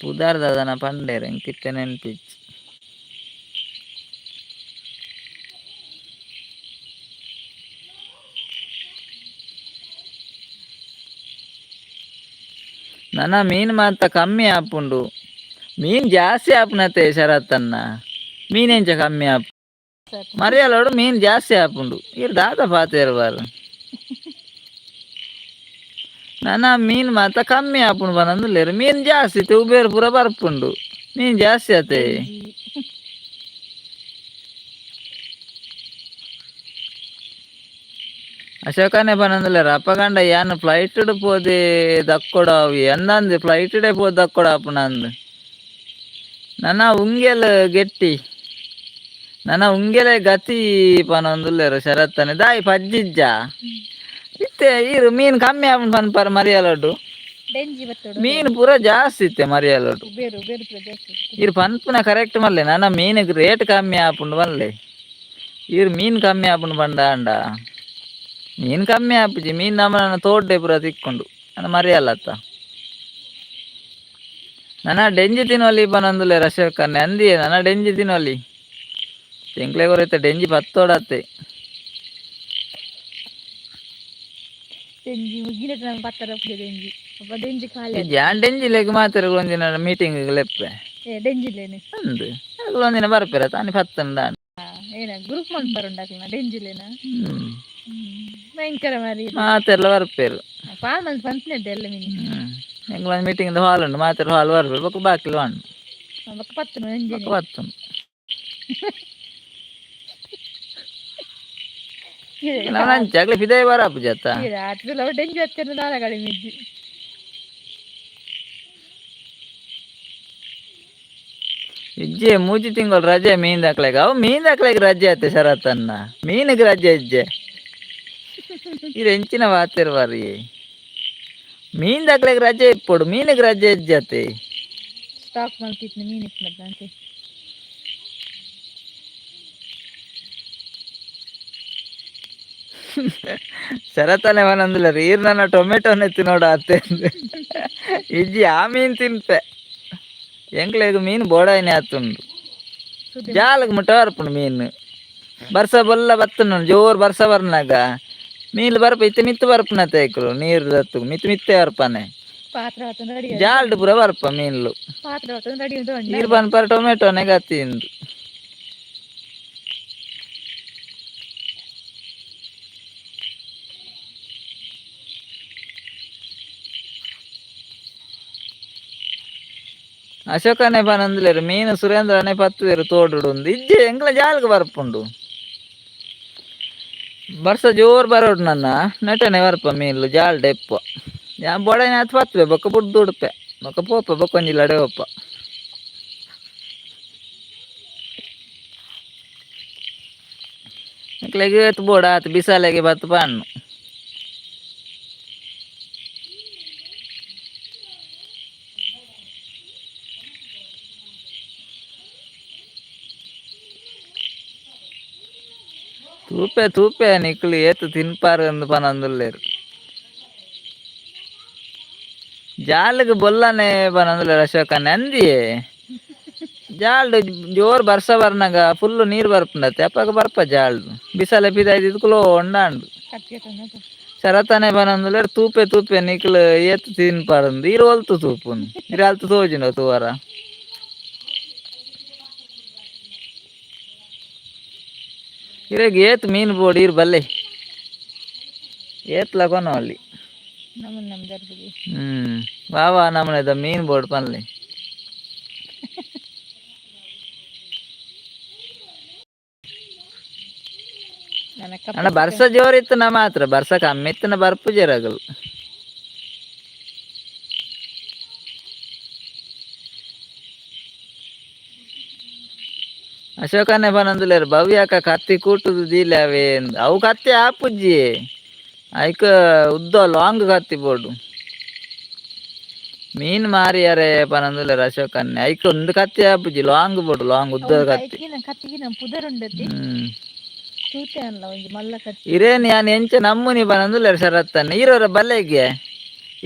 ಪುದರ್ ದಾದನ ಪಂಡೇರು ಎಂಕಿತ್ತೆ ನೆನ್ಪಿಜ್ಜಿ. ನನ ಮೀನು ಮಾತ ಕಮ್ಮಿ ಆಪುಂಡು, ಮೀನು ಜಾಸ್ತಿ ಆಪುನತೆ ಶರತ್ತನ್ನ, ಮೀನೆಂಚ ಕಮ್ಮಿ ಆಪು ಮರಿಯಲೋಡು ಮೀನು ಜಾಸ್ತಿ ಆಪುಂಡು. ಇರ್ ದಾದ ಪಾತೇರು ಬಾರು ನನ ಮೀನು ಮಾತ ಕಮ್ಮಿ ಆಪುಂಡು ಪನೊಂದುಲ್ಲೆರ್, ಮೀನು ಜಾಸ್ತಿ ಇತ್ತೆ ಉಬೇರು ಪೂರ ಬರ್ಪುಂಡು, ಮೀನು ಜಾಸ್ತಿ ಆತೆ. ಅಶೋಕನೇ ಪನೊಂದುಲ್ಲೆರ್ ಅಪಗಂಡ ಯಾನ್ ಫ್ಲೈಟ್ ಪೋದೆ ದಕ್ಕೊಡು ಅವು ಅಂದಂದು ಫ್ಲೈಟ್ ಡೇ ಪೋದು ದಕ್ಕೊಡು ಆಪುನಂದು. ನನ ಉಂಗೆಲ್ ಗೆಟ್ಟಿ ನನ ಉಂಗೆಲೆ ಗತಿ ಪನೊಂದುಲ್ಲೆರ್ ಶರತ್ತನೆ ದಾಯಿ ಪಜ್ಜಿಜ್ಜ ಇತ್ತೆ ಈರು ಮೀನು ಕಮ್ಮಿ ಆಪುಂಡು ಪನ್ಪರ್ ಮರಿಯಲೊಡು. ಡೆಂಜಿ ಬತ್ತೋಡು. ಮೀನು ಪೂರ ಜಾಸ್ತಿ ಇತ್ತೆ ಮರಿಯಲೊಡು. ಉಬೇರು ಉಬೇರು ಪೂರ ಜಾಸ್ತಿ ಇತ್ತು. ಈರು ಪನ್ಪುನ ಕರೆಕ್ಟ್ ಮಲ್ಲೆ, ನನ ಮೀನುಗ್ ರೇಟ್ ಕಮ್ಮಿ ಆಪುಂಡು ಮಲ್ಲೆ, ಈರು ಮೀನು ಕಮ್ಮಿ ಆಪುಂಡು ಪಂಡ ಅಂಡ ಮೀನು ಕಮ್ಮಿ ಆಪುಜಿ, ಮೀನು ನಮ್ಮನ ತೋಡ್ಡೆ ಪೂರ ತಿಕ್ಕೊಂಡು ನನ್ನ ಮರಿಯಲ್ಲತ್ತ. ನನ ಡೆಂಜಿ ತಿನ್ನೊಲಿ ಪನೊಂದುಲ್ಲೆರ್ ಅಶೋಕನ್ನೆ ಅಂದಿಯೇ ನನ ಡೆಂಜಿ ತಿನ್ನೊಲಿ ಎಂಕ್ಲೆ ಕೊರೈತೆ ಡೆಂಜಿ ಪತ್ತೋಡತ್ತೆ. ಡೆಂಜಿ ಮುಗಿಲೆಟ್ ನಮ್ಮ ಪತ್ತರ ಡೆಂಜಿ ಅಪ್ಪ ಡೆಂಜಿ ಖಾಲಿ. ಜಾನ್ ಡೆಂಜಿ ಲೆಗ್ ಮಾತೆರ್ ಒಂದಿನ ಮೀಟಿಂಗ್ ಲೆಪ್ಪೆ. ಏ ಡೆಂಜಿಲೇನೆ. ಅಂದ್ ಅಕುಲು ಒಂದಿನ ಬರ್ಪೆರ ತಾನಿ ಪತ್ತಂಡ. ಏನ ಗ್ರೂಪ್ ಮಲ್ಪರುಂಡಾಕ್ಲನ ಡೆಂಜಿಲೇನ? ಭಯಂಕರ ಮಾರಿ. ಮಾತೆರ್ಲ ಬರ್ಪೆರು. ಪಾಲ್ ಮಲ್ತ್ ಪನ್ಪುನೆಡ್ಡೆ ಎಲ್ಲ ಮಿನಿ. ಎಂಕ್ಲ ಮೀಟಿಂಗ್ ಹಾಲ್ ಉಂಡು, ಮಾತೆರ್ ಹಾಲ್ ಬರ್ಪೆರು ಬೊಕ್ಕ ಬಾಕಿಲ್ ಉಂಡು. ಬೊಕ್ಕ ಪತ್ತುನು ಡೆಂಜಿನೆ. ಬೊಕ್ಕ ಪತ್ತುನು. ನನ ಅಂಚ ಅಕ್ಲೆ ಪಿದಯಿ ಬರಪುಜತ್ತ. ಆತುಲ ಡೆಂಜಿ ಹತ್ತಿರ ದಾಲ ಕಡಿಮೆ ಇಜ್ಜಿ. ಇಜ್ಜೆ ಮೂಜಿ ತಿಂಗಳು ರಜೆ ಮೀನ್ ದಾಕ್ಲೆಗ್, ಅವು ಮೀನ್ ದಾಕ್ಲೆಗ್ ರಜೆ ಆತೆ ಶರತ್ತನ್ನ, ಮೀನುಗ್ ರಜೆ ಇಜ್ಜೆ. ಇದು ಎಂಚಿನ ವಾತೆರ್ ಬಾರಿ, ಮೀನ್ ದಾಕ್ಲೆಗ್ ರಜೆ ಇಪ್ಪೊಡು, ಮೀನುಗ್ ರಜೆ ಇಜ್ಜತೆ. ಸ್ಟಾಕ್ ಮಲ್ತಿತ್ನ ಮೀನ್ ಇಪ್ಪುನದ ಅಂತೆ. ಶರತ್ತನೆ ಮನಂದುಲ್ಲ ಈರ್ ನನ್ನ ಟೊಮೆಟೊನೆ ತಿನ್ನೋಡು ಆತೆ ಇಜ್ಜಿ, ಆ ಮೀನ್ ತಿನ್ಪೆ ಎಂಕ್ಲೆಗ್ ಮೀನ್ ಬೋಡಾಯಿನೆ ಆತುಂಡು. ಜಾಲಗ್ ಮುಟ್ಟ ಬರ್ಪುಂಡು ಮೀನು, ಬರ್ಸ ಬೊಲ್ಲ ಬತ್ತುಂಡು ಜೋರು ಬರ್ಸ ಬರ್ನಾಗ ಮೀನ್ ಬರ್ಪ ಇತ್ತೆ ಮಿತ್ತು ಬರ್ಪುನತೆ ಐಕ್ಲು ನೀರು ದತ್ತು ಮಿತ್ತು ಮಿತ್ತೆ ಬರ್ಪಾನೆ. ಪಾತ್ರ ರೆಡಿ. ಜಾಲ್ಡ್ ಪೂರ ಬರ್ಪ ಮೀನ್ಲು. ಪಾತ್ರ ರೆಡಿ. ನೀರು ಪನ್ಪರ ಟೊಮೆಟೊನೆ ಗತಿ ಇಂದು. ಅಶೋಕನೇ ಪನೊಂದುಲ್ಲೆರ್ ಮೀನು ಸುರೇಂದ್ರನೇ ಪತ್ತುವೆರ್ ತೋಡುಡು ಇಜ್ಜೆ ಎಂಕ್ಲ ಜಾಲ್ಗ್ ಬರ್ಪುಂಡು, ಬರ್ಸ ಜೋರು ಬರೋಡು ನನ್ನ ನೆಟನೆ ಬರ್ಪ ಮೀನ್ಲು ಜಾಲ್ಡ್ ಎಪ್ಪ ಯಾನ್ ಬೊಡೈನ ಆತ್ ಪತ್ತುವೆ ಬೊಕ್ಕ ಬುಡ್ದು ಉಡುಪೆ ಬೊಕ್ಕ ಪೋಪ ಬೊಕ್ಕ ಒಂಜಿ ಲಡೆ ಪೋಪ. ಎಂಕ್ಲೆಗ್ ಏತ್ ಬೋಡ ಆತ್ ಬಿಸಾಲೆಗೆ ಬತ್ತು ಪಣ್ಣು. ತೂಪೆ ತೂಪೆ ನಿಕ್ಲು ಏತ್ ತಿನ್ಪಾರ್ ಅಂದ್ ಪನೊಂದುಲ್ಲೆರ್ ಜಾಲ್ಗ್ ಬೊಲ್ಲನೆ ಪನೊಂದುಲ್ಲೆರ್ ಅಶೋಕಣ್ಣೆ ಅಂದಿಯೇ ಜಾಲ್ಡ್ ಜೋರು ಬರ್ಸ ಬರ್ನಾಗ ಫುಲ್ ನೀರು ಬರ್ಪುಂಡತ್ತೆ ಅಪಗ ಬರ್ಪ ಜಾಲ್ಡ್ ಬಿಸಲೆ ಪಿದಾಯ್ದು ಕುಲೋಂಡಾಂಡ್. ಶರತನೆ ಪನೊಂದುಲ್ಲೆರ್ ತೂಪೆ ತೂಪೆ ನಿಕ್ಲು ಏತ್ ತಿನ್ಪಾರಂದು ಈರ್ ಒಲ್ತು ತೂಪುನು ಈರ್ ಅಲ್ತ್ ತೋಜುಂಡ ತೂವರ ಇರೆಗ್ ಏತ್ ಮೀನು ಬೋಡು ಈರ್ ಬಲ್ಲೆ ಏತ್ಲ ಕೊನೊಲಿ. ವಾ ವಾ ನಮೂನೆದ ಮೀನು ಬೋಡು ಪನ್ಲೆ. ಅಣ್ಣ ಬರ್ಸ ಜೋರು ಇತ್ತುನ ಮಾತ್ರ, ಬರ್ಸ ಕಮ್ಮಿ ಇತ್ತುನ ಬರ್ಪುಜೆರ್ ಅಗಲು. ಅಶೋಕನೇ ಬನಂದುಲೇರು ಭವ್ಯಕ ಕತ್ತಿ ಕೂಟುದು ದೀಲೆ ಅವೇ. ಅವು ಕತ್ತಿ ಆಪುಜ್ಜಿ, ಐಕ್ ಉದ್ದ ಲಾಂಗ್ ಕತ್ತಿ ಬೋಡು. ಮೀನ್ ಮಾರಿಯರೆ ಪನಂದುಲೇರು ಅಶೋಕನ್ನೆ. ಐಕ್ ಒಂದು ಕತ್ತಿ ಆಪುಜ್ಜಿ, ಲಾಂಗ್ ಬೋಡು, ಲಾಂಗ್ ಉದ್ದ ಕತ್ತಿ. ಕತ್ತಿಗಿನ ಪುದರುಂಡತಿ. ತೂತೆ ಅಲ್ಲ ಒಂಜಿ ಮಲ್ಲ ಕತ್ತಿ. ಇರೇನ್ ಯಾನ್ ಎಂಚ ನಮ್ಮುನಿ ಪನಂದುಲ್ಲೆರ್ ಶರತ್ತನ್ನ. ಈರೋರ ಬಲ್ಲೆಗೆ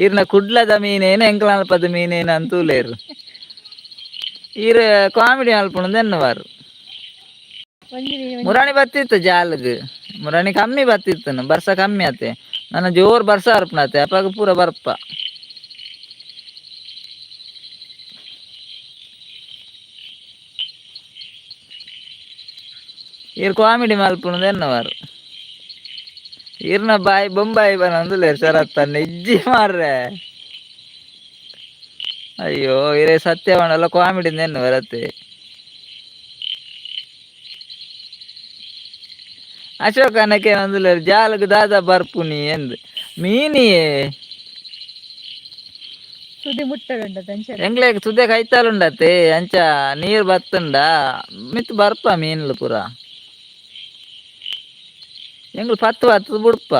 ಈರ್ನ ಕುಡ್ಲದ ಮೀನೇನು ಎಂಕಲಾಲ್ಪದ ಮೀನೇನು ಅಂತೂಲೇರು. ಈರ್ ಕಾಮಿಡಿ ಮಲ್ಪುಣಂದು ಎನ್ನುವಾರು. ಒಂಜಿ ಮುರಾಣಿ ಬತ್ತಿತ್ತು ಜಾಲ್ಗ್. ಮುರಾಣಿ ಕಮ್ಮಿ ಬತ್ತಿತ್ತು, ಬರ್ಸ ಕಮ್ಮಿ ಆತೆ. ನನ್ನ ಜೋರ್ ಬರ್ಸ ಅರ್ಪಣತೆ ಅಪಾಗ ಪೂರ ಬರ್ಪ. ಈರ್ ಕಾಮಿಡಿ ಮಲ್ಪುಣದು ಎನ್ನುವಾರು. ಈರ್ನ ಬಾಯಿ ಬೊಂಬಾಯಿ ಬನಂದುಲ್ಲೇರು ಶರತ್ತನ್ನ. ಇಜ್ಜಿ ಮಾರ್ರೆ. ಅಯ್ಯೋ, ಇರೇ ಸತ್ಯವಣ್ಣಲ್ಲ ಕಾಮಿಡಿ ಎನ್ನುವರತ್ತೆ. ಅಶೋಕ ಅನಕ್ಕೆ ಜಾಲಗ್ ದಾದ ಬರ್ಪುನಿ ಎಂದು ಮೀನಿಯೇ. ಸುದಿ ಮುಟ್ಟಡುಂಡತ ಅಂಚ. ಎಂಗ್ಲೇಗ್ ಸುದೆ ಕೈತಾಲುಂಡತೆ, ಅಂಚ ನೀರ್ ಬತ್ತುಂಡ ಮಿತ್ ಬರ್ಪ ಮೀನ್ಲು ಪೂರ. ಎಂಗ್ಲು ಪತ್ತು ಪತ್ತು ಬುಡ್ಪ.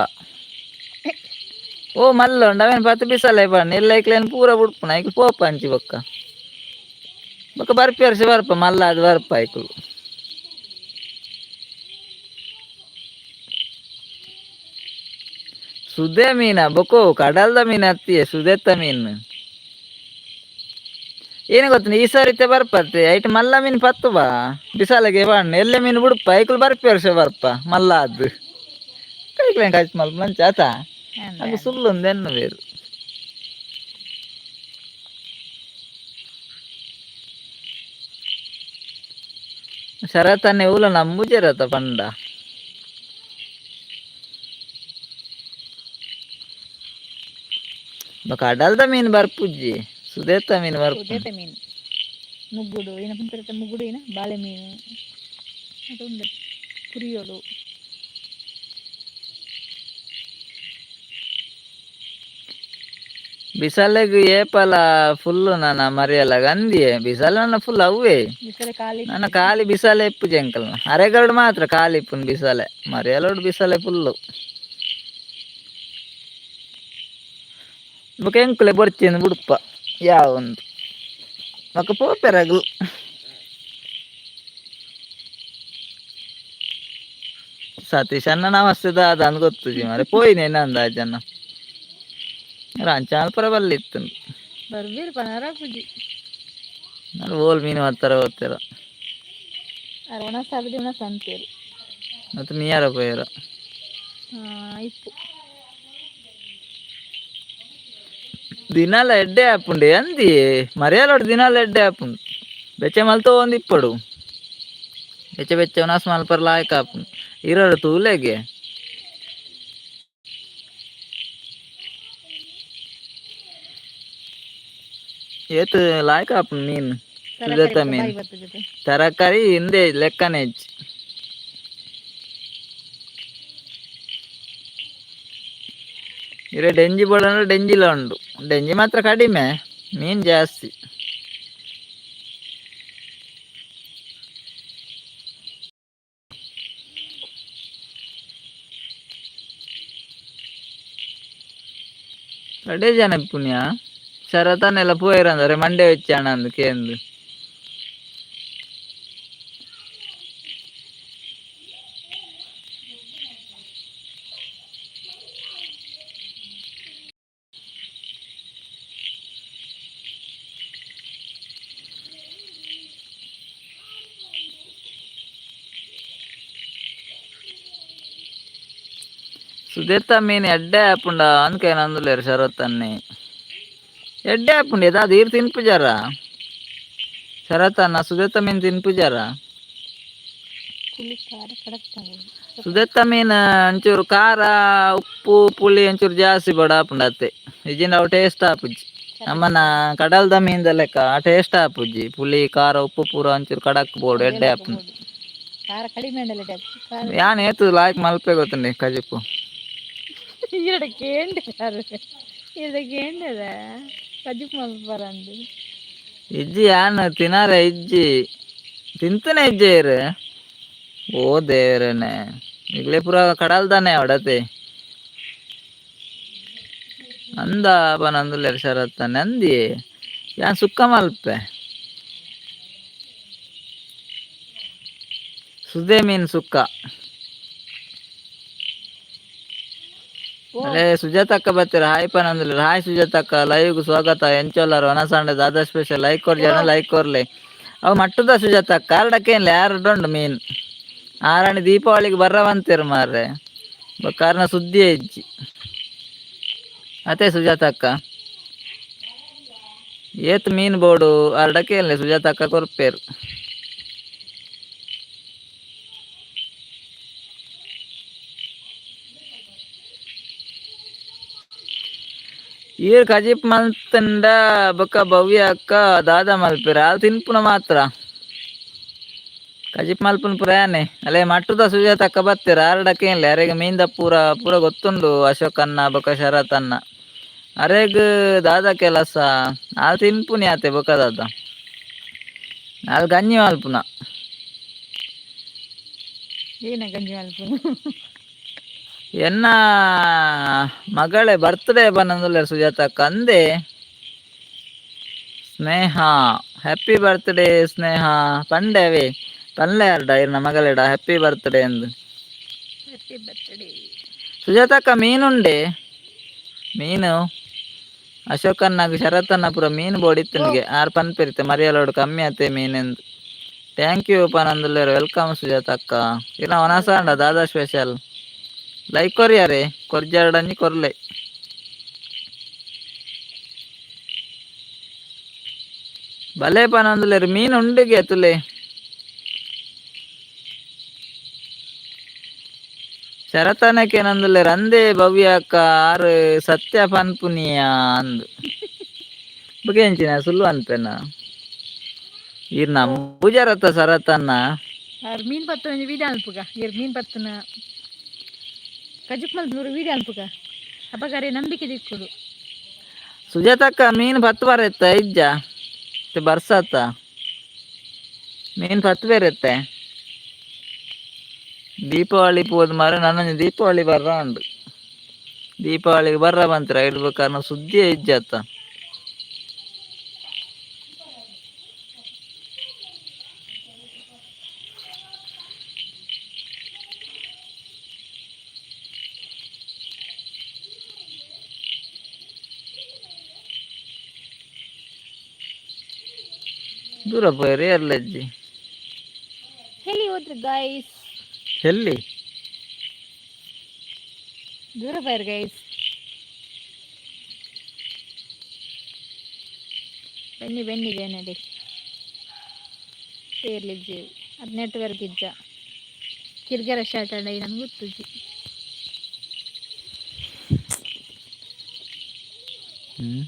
ಓ ಮಲ್ಲ ಉಂಡು ಅವೇನು ಪತ್ತು ಬಿಸಲೆ ಬಣ್ಣ ಎಲ್ಲ ಐಕ್ಲೇನು ಪೂರ ಬುಡ್ಪುನ. ಐಕ್ಲು ಪೋಪ ಅಂಚಿ ಬೊಕ್ಕ ಬೊಕ್ಕ ಬರ್ಪಿ ವರ್ಷ ಬರ್ಪ ಮಲ್ಲ ಅದು ಬರ್ಪ ಐಕ್ಲು. ಸುದೆ ಮೀನ ಬೊಕ್ಕೋ ಕಡಲ್ದ ಮೀನು ಅತ್ತಿಯೇ ಸುದೆತ್ತ ಮೀನು. ಏನು ಗೊತ್ತ, ಈ ಸಾರಿತೆ ಬರ್ಪತ್ತೆ ಐಟ್ ಮಲ್ಲ ಮೀನು ಪತ್ತು ಬಾ ಬಿಸಾಲಗೆ ಬಣ್ಣ ಎಲ್ಲೆ ಮೀನು ಬುಡ್ಪ. ಐಕ್ಲು ಬರ್ಪಿ ವರ್ಷ ಬರ್ಪ ಮಲ್ಲ ಅದು. ಕೈಕ್ಲೇನು ಕಾಚ್ ಮಲ್ಪ ಮಂಚ ಆತ. ಅದು ಸುಳ್ಳು ಎನ್ನು ಬೇರು. ಶರತನ್ನೇ ಊಲ ನಂಬುಜರತ ಪಂಡ. ಕಡಲ್ದ ಮೀನು ಬರ್ಪುಜ್ಜಿ, ಸುದೇತ ಮೀನು ಬರ್ಪು. ಸುದೇತ ಮೀನು, ಮುಗ್ಗುಡು ಏನ ಪಂಪೆರತ ಮುಗ್ಗುಡು ಏನ ಬಾಳೆ ಮೀನು ಅದು ಉಂಡು ಪುರಿಯೋಳು. ಬಿಸಲೆಗ್ ಏಪಲ ಫುಲ್ ನನ ಮರಿಯಲ್ಲ ಗಂದಿಯೇ ಬಿಸಲ ನನ್ನ ಫುಲ್ ಅವೇ. ಬಿಸಲೆ ಖಾಲಿ. ನನ್ನ ಖಾಲಿ ಬಿಸಲೆ ಇಪ್ಪುಜಿ ಅಂಕಲ್. ಅರೆಗರಡು ಮಾತ್ರ ಖಾಲಿ ಇಪ್ಪುನ್ ಬಿಸಲೆ. ಮರಿಯಲೋಡು ಬಿಸಲೆ ಫುಲ್ಲು. ಬೊಕ ಎಂಕುಲೆ ಬೊರ್ಚಿಂದು ಬುಡ್ಪ ಯಾವೊಂದು ಬೊಕ ಪೋಪೆರಗ್ಲು. ಸತೀಶ್ ಅಣ್ಣ ನಮಸ್ತೆ ದಾದ ಅಂದ್ ಗೊತ್ತುಜಿ ಮಾರೆ. ಪೋಯಿನಿ ಅಂದಾಜನ್ನ ರಂಚಾಲ್ ಪರ ಬಲ್ಲಿತ್ತು. ಬರ್ಬೀರ್ ಪನಾರ ಪೂಜಿ. ನಾನು ಓಲ್ ಮೀನು ಹತ್ತರ ಹೋಗ್ತೀರ. ಅರ್ ಒಣ ಸಾಲದಿ ಒಣ ಸಂತೇರು. ಮತ್ತೆ ಮೀಯಾರ ಪೋಯರ. ಇಪ್ಪು. ದಿನಾಲ ಎಡ್ಡೆ ಆಪುಂಡೆ ಅಂದಿ ಮರ್ಯಾಲೋಡು. ದಿನಾಲ ಎಡ್ಡೆ ಆಪುಂಡು. ಬೆಚ್ಚ ಮಲ್ತೋ ಒಂದು ಇಪ್ಪಡು ಬೆಚ್ಚ ಬೆಚ್ಚ ಉನಾಸ್ ಮಲ್ಪರ ಲಾಯ್ಕ್ ಆಪುಂಡು. ಇರೋರು ತೂಲೆಗೆ ಏತ್ ಲಾಯ್ಕ್ ಆಪುಂಡು ಮೀನು. ಸುಜಾತ ಮೀನು. ಬಾಯಿ ಬರ್ತದೆ. ತರಕಾರಿ ಹಿಂದೆ ಲೆಕ್ಕನೆ ಹೆಚ್ಚು. ಇರೆ ಡೆಂಜಿ ಬೋಡ ಡೆಂಜಿಲ ಉಂಡು. ಡೆಂಜಿ ಮಾತ್ರ ಕಡಿಮೆ, ಮೀನು ಜಾಸ್ತಿ. ಕಡೆ ಜನ ಪುಣ್ಯ ಶರತನೆಲ್ಲ ಪೋಯಿರಂದರೆ ಮಂಡೆ വെച്ചാണ് ಅಂದು ಕೇಂದು. ಸುದೇತ ಮೀನು ಎಡ್ಡೆ ಆಪುಂಡ ಅಂದ್ಕೇನ ಅಂದುಲೇರು ಶರತ್ತನ್ನೇ. ಎಡ್ಡೆ ಆಪುಂಡು ಅದು ಈರ್ ತಿನ್ಪುಜಾರ ಶರತ್ತನ್ನ? ಸುದೇತ ಮೀನು ತಿನ್ಪುಜಾರ? ಪುಳಿ ಖಾರ ಕಡಕ್. ಸುದೇತ ಮೀನು ಒಂಚೂರು ಖಾರ ಉಪ್ಪು ಪುಳಿ ಒಂಚೂರು ಜಾಸ್ತಿ ಬಡ ಆಪುಂಡು ಅತ್ತೆ. ಇಜಿಂಡ ಅವು ಟೇಸ್ಟ್ ಆಪುಜಿ. ನಮ್ಮನ ಕಡಲ್ದ ಮೀನ್ದ ಲೆಕ್ಕ ಟೇಸ್ಟ್ ಆಪುಜಿ. ಪುಳಿ ಖಾರ ಉಪ್ಪು ಪೂರ ಒಂಚೂರು ಕಡಕ್ ಬೋಡು, ಎಡ್ಡೆ ಆಪುಂಡು. ಖಾರ ಕಡಿಮೆ ಅಂಡಲ್ಲ ಖಾರ. ಯಾನ್ ಏತು ಲಾಯ್ಕ್ ಮಲ್ಪೆ ಗೊತ್ತುಂಡೆ ಕಜಿಪು. ಈರಡ ಕೇಂಡೆ ಈರಡ ಕೇಂಡದ ಕಜಿಪ್ ಮಲ್ಪರಂದು. ಇಜ್ಜಿ, ಯಾನ್ ತಿನಾರೆ ಇಜ್ಜಿ. ತಿಂತನೆ ಇಜ್ಜೇರು. ಓ ದೇವರನೆ, ಇಗ್ಲೇ ಪೂರ ಕಡಲ್ದಾನೆ ಅವಡತೆ. ಅಂದ ಪನೊಂದುಲ್ಲೆರ್ ಶರತ್ತನ್ನೆ ಅಂದಿಯೇ ಯಾನ್ ಸುಕ್ಕ ಮಲ್ಪೆ. ಸುದೆ ಮೀನ್ ಸುಕ್ಕ. ಅಲೇ ಸುಜಾತಕ್ಕ ಬತ್ತೆರ್, ಹಾಯ್ ಪನೊಂದುಲ್ಲೆರ್. ಹಾಯ್ ಸುಜಾತಕ್ಕ, ಲೈವ್ಗ್ ಸ್ವಾಗತ. ಎಂಚೊಲ್ಲರ್? ವನಸಾಂಡ ದಾದಾ ಸ್ಪೆಷಲ್? ಲೈಕ್ ಕೊರ್ಜನ, ಲೈಕ್ ಕೊರ್ಲೆ. ಅವು ಮಟ್ಟುದ ಸುಜಾತಕ್ಕ, ಆರ್ಡಕೇನ್ಲೆ ಆರ್ಡೊಂಡು ಮೀನ್. ಆರಾಣಿ ದೀಪಾವಳಿಗೆ ಬರ್ರವಂತೆರ್ ಮಾರ್ರೆ, ಬೊಕ್ಕ ಸುದ್ದಿ ಇಜ್ಜಿ ಅತೆ. ಸುಜಾತಕ್ಕ, ಏತ್ ಮೀನ್ ಬೋಡು ಆರ್ಡಕೇನ್ಲೆ, ಸುಜಾತಕ್ಕ ಕೊರ್ಪೇರು. ಈರ್ ಕಜಿಪ್ ಮಲ್ತಂಡ ಬೊಕ್ಕ ಭವ್ಯ ಅಕ್ಕ ದಾದ ಮಲ್ಪೆರ್? ಆಲ್ ತಿನ್ಪುನ ಮಾತ್ರ, ಕಜಿಪ್ ಮಲ್ಪುನ ಪೂರ ಯಾನೆ. ಅಲ್ಲೇ ಮಟ್ಟುದ ಸುಜಾತಕ್ಕ ಬತ್ತೆರ್, ಆರ್ಡಕೇನ್ಲೆ. ಅರೆಗ್ ಮೀನ್ದ ಪೂರ ಪೂರ ಗೊತ್ತುಂಡು. ಅಶೋಕ್ ಅಣ್ಣ ಬೊಕ್ಕ ಶರತ್ ಅಣ್ಣ, ಅರೆಗ್ ದಾದ ಕೆಲಸ? ಆಲ್ ತಿನ್ಪುನಿ ಆತೆ, ಬೊಕ್ಕ ದಾದ? ಆಲ್ ಗಂಜಿ ಮಲ್ಪುನ. ಏನ ಗಂಜಿ ಮಲ್ಪುನ? ಎನ್ನ ಮಗಳೇ ಬರ್ತ್ಡೇ ಪನೊಂದುಲ್ಲೆರ್ ಸುಜಾತಕ್ಕ. ಅಂದೆ ಸ್ನೇಹ, ಹ್ಯಾಪಿ ಬರ್ತ್ಡೇ ಸ್ನೇಹ. ಪಂಡೆ ಅವೇ ಪನ್ಲೆ ಅರ್ಡ ಇರ್ನ ಮಗಳೆಡ ಹ್ಯಾಪಿ ಬರ್ತ್ಡೇ ಅಂದ್. Happy birthday. ಸುಜಾತಕ್ಕ, ಮೀನುಂಡೆ ಮೀನು? ಅಶೋಕಣ್ಣಗ್ ಶರತ್ತಣ್ಣ ಪೂರ ಮೀನು ಬೋಡಿತ್ತುನ್ಗೆ. ಆರ್ ಪನ್ಪೆರಿತ್ತೆ ಮರಿಯಲೋಡು ಕಮ್ಮಿ ಆತೆ ಮೀನೆಂದು. Thank you ಪನೊಂದುಲ್ಲೆರ್. Welcome ಸುಜಾತಕ್ಕ. ಇರ್ನ ವನಸಾಂಡ ದಾದಾ ಸ್ಪೆಷಲ್? ಲೈಕ್ ಕೊರ್ಯಾರೆ, ಕೊರ್ಜಾರ್ಡಂಜಿ ಕೊರ್ಲೆ. ಬಲೆ ಪನೊಂದುಲ್ಲೆರ್. ಮೀನು ಉಂಡುಗೆ ತುಲೆ. ಶರತನಕ್ಕೆ ಏನಂದುಲ್ಲೆರ್? ಅಂದೇ ಭವ್ಯ ಅಕ್ಕ, ಆರ್ ಸತ್ಯ ಪನ್ಪುನಿಯ ಅಂದ್. ಬೊಕ ಎಂಚಿನ, ಸುಳ್ಳು ಅನ್ಪೆನ? ಈರ್ ನಂಬುಜರತ್ತ ಶರತನ್ನ? ಆರ್ ಮೀನ್ ಪತ್ತುನ ಒಂಜಿ ವೀಡಿಯೋ ಅನ್ಪುಗ. ಈರ್ ಮೀನ್ ಪತ್ತುನ ಕಜಿಪ್ ಮಲ್ಪುನ ವೀಡಿಯೋ ಅನ್ಪುಗ. ಅಪಗಾರೆ ನಂಬಿಕೆ ದಿಕ್ಕುಡು. ಸುಜಾತಕ್ಕ, ಮೀನು ಪತ್ತು ಬರತ್ತ ಇಜ್ಜ? ಬರ್ಸತ್ತ, ಮೀನ್ ಪತ್ತು ಬೇರೆತ್ತೆ. ದೀಪಾವಳಿ ಪೋದು ಮಾರ, ನನ್ನ ದೀಪಾವಳಿ ಬರ್ರ ಉಂಡು. ದೀಪಾವಳಿಗೆ ಬರ್ರ ಬಂತ್ರ ಇಡ್ಬೇಕಾದ್ರೆ ಸುದ್ದಿ ಇಜ್ಜತ್ತ. ದೂರ ಪೋಯರ್ ಏರ್ಲಜ್ಜಿ. ಎಲ್ಲಿ ಹೋದ್ರಿ ಗಾಯ್ಸ್? ಎಲ್ಲಿ? ದೂರ ಪೋಯರ್ ಗೈಸ್. ಬನ್ನಿ ಬನ್ನಿ ಬೇನಡಿ. ಏರ್ಲಿಜ್ಜಿ ಅದು, ನೆಟ್ವರ್ಕ್ ಇಜ್ಜ. ಕಿರ್ಗರ ಸ್ಟಾರ್ಟ್ ಆಂಡ ನಮ್ಗೆ ಗೊತ್ತುಜ್ಜಿ. ಹ್ಮ್.